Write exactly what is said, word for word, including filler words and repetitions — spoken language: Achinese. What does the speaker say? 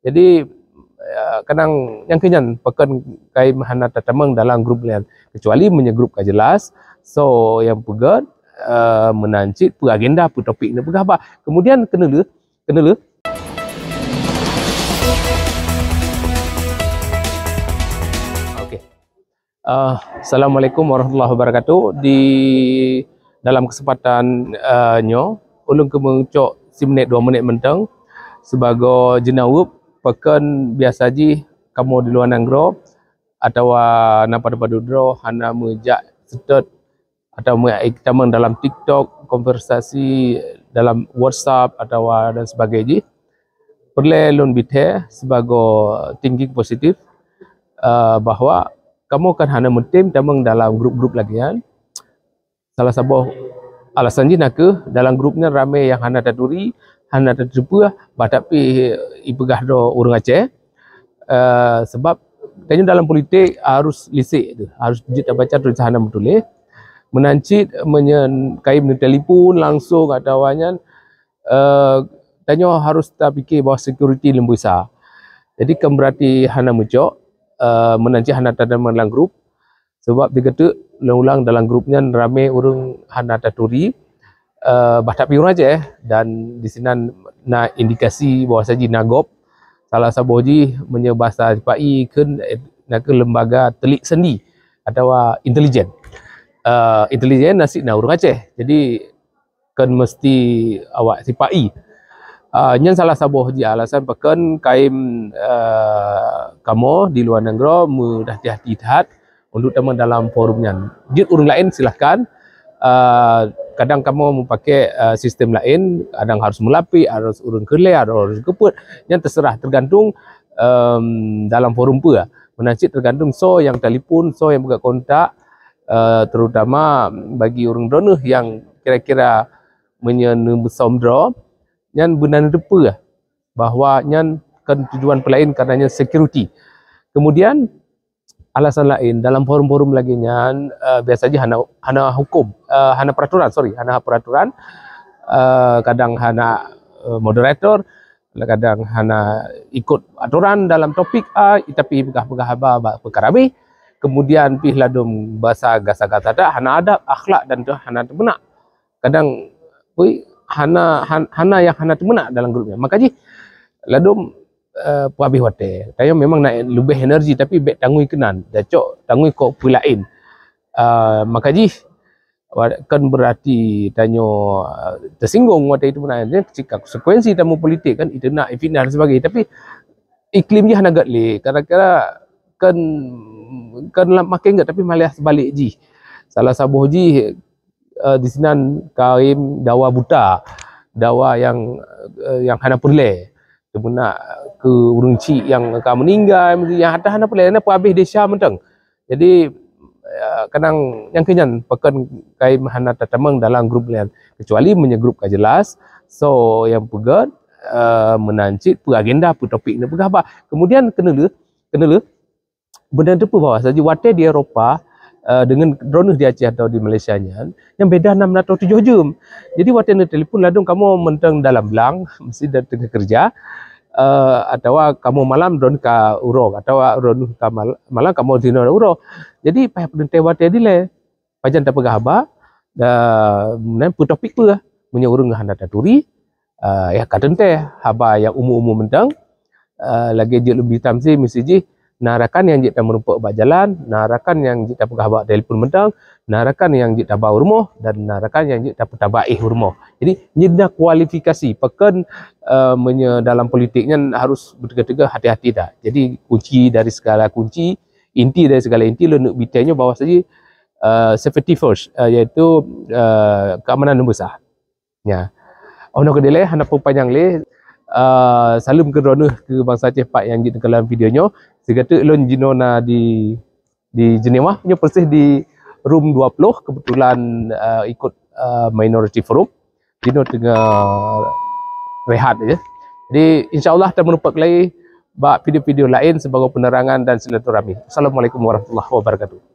Jadi, eh, kadang nyang keu nyan pakon kai hana tatamong dalam grup nyan, kecuali meunyoe grup ka jelas, soe nyang peugét, eh, meunan cit peue agenda, peue topik nyang peugah ba. Kemudian keuneulheueh, keuneulheueh. Okey. Ah, Assalamualaikum warahmatullahi wabarakatuh. Di dalam kesempatan, ah, nyoe, ulôn keu meucok siminit dua minit mantong sibagoe jeunaweueb pakon biasa jih kamoe di luwa nanggroe atawa na padub-padub droe hana meujak seutôt atau meutamong dalam TikTok, konversasi dalam WhatsApp atawa dan sebagainya jih. Peureulée lôn bithée sibagoe thinking positif, eh, bahwa kamoe kan hana meutem tamong dalam grup-grup lagée nyan. Salah saboh alasan jih nakeuh dalam grup nyan ramé nyang hana taturi, hana tateupeue, bah tapi ipeugah droe ureuëng Aceh. Eh, sebab tanyoe dalam politik harus lisek tu, harus jeuet tabaca tulisan hana meutuléh. Meunan cit meunyoe kai meutelepon langsung atawa nyan, eh, tanyoe harus tapike bahwa security leumbisa. Jadi kan berarti hana meucok, eh, meunan cit hana tatamong dalam grup. Sebab di geuteuk lôn ulang dalam grup nyan ramé ureuëng hana taturi, eh, bah tapi ureuëng Aceh, dan di sinan na indikasi bahwa saji na gob. Salah saboh jih meunyoe basa sipa-i kheun, eh, nakeuh lembaga telik sandi atawa intelijen. Eh, intelijen na sit na ureuëng Aceh. Jadi kon meusti awak sipa-i. Ah, nyan salah saboh jih alasan pakon kai, ah, kamoe di luwa nanggroe meuhati-hati that untuk tamong dalam forum nyan. Jeuet ureuëng laén silahkan. Ah, kadang kamoe meupaké, ah, sistem laén, kadang harus meulapik, harus ureuëng keu lhée, harus ureuëng keu peuet. Nyan teuseurah, teugantung, em, dalam forum peue. Meunan cit teugantung soe nyang telepon, soe nyang buka kontak, eh, terutama bagi ureuëng droeneueh nyang kira-kira meunyoe neubeusöm droe, nyan beuna neuteupeue bahwa nyan kon tujuan peue laén, karena nyan security. Kemudian alasan laén dalam forum-forum lagée nyan, eh, biasa jih hana, hana hukum, eh, hana peraturan, sorry, hana peraturan, eh, kadang hana, eh, moderator, kadang hana ikut aturan dalam topik A, tapi peugah-peugah haba bak peukara B. Kemudian pih ladom basa gasa-gasa that, hana adab, akhlak dan tu hana teumeunak. Kadang, ui, hana, han-, hana nyang hana teumeunak dalam grup nyan. Maka jih ladom, eh, peuhabéh watée. Tanyoe memang na leubeh energi, tapi bék tangui keunan. Dacok tangui kok peue laén. Eh, maka jih Wa-, kan berarti tanyoe, eh, tersinggung watée itu beuna, nyan cit konsekuensi tamong politik kan, itu na fitnah dan sebagainya. Tapi iklim jih hana gét lé, kadang-kadang kan, kan lam makin gét, tapi malah sebalik jih. Salah saboh jih, eh, di sinan kaum dawa buta, dawa nyang, eh, nyang hana peureulée. Teumeunak keu ureuëng chik nyang ka meuninggai, nyang ata hana peureulée, na peuhabéh desya mantong. Jadi, eh, kadang nyang keu nyan pakon kai hana tatamong dalam grup nyan. Kecuali meunyoe grup ka jelas, soe nyang peugét, eh, meunan cit peue agenda, peue topik nyang peugah ba. Kemudian keuneulheueh, keuneulheueh, beuna teupeue bahwa saji watée di Eropa, eh, deungon droeneueh di Aceh atau di Malaysia nyan, nyang beda nam atau tujoh jeuem. Jadi watée neutelepon ladom kamoe mantong dalam blang, meusti dan teungoh keureuja, eh, atawa kamoe malam droeneueh ka uroe, atawa droeneueh ka mal-, malam kamoe sinoe uroe. Jadi payah peuteuntée watée dilée. Pajan tapeugah haba, dan peue topik peue. Meunyoe ureuëng hana taturi, eh, ya ka teuntée haba nyang umu-umu mantong, eh, lagée jeuet lôn bri tamsil meusti jih, na rakan nyang jeuet tameurumpok bak jalan, na rakan nyang jeuet tapeugah bak telepon mantong, na rakan nyang jeuet taba u rumoh, dan na rakan nyang jeuet tapeutaba éh u rumoh. Jadi, nyan na kualifikasi pakon, eh, meunyoe dalam politik nyan harus beuteuga-teuga hati-hati that. Jadi, kunci dari segala kunci, inti dari segala inti, lôn neuk bithée nyoe bahwa saji, eh, safety first, eh, iaitu, eh, keamanan nyang besar. Nya. Oh, nyoe keudilée hana peupanyang lé, eh, saleuem keu droeneueh keu bansa Aceh pat nyang jiteuka lam video nyoe. Sigoe teuk lôn jinoe na di, di Jenewa, nyoe persis di room dua puluh, kebetulan, eh, ikut, eh, Minority Forum. Jinoe teungoh rehat je. Jadi, insya Allah tameurumpok lagi bak video-video laén sibagoe penerangan dan silaturahmi. Assalamualaikum warahmatullahi wabarakatuh.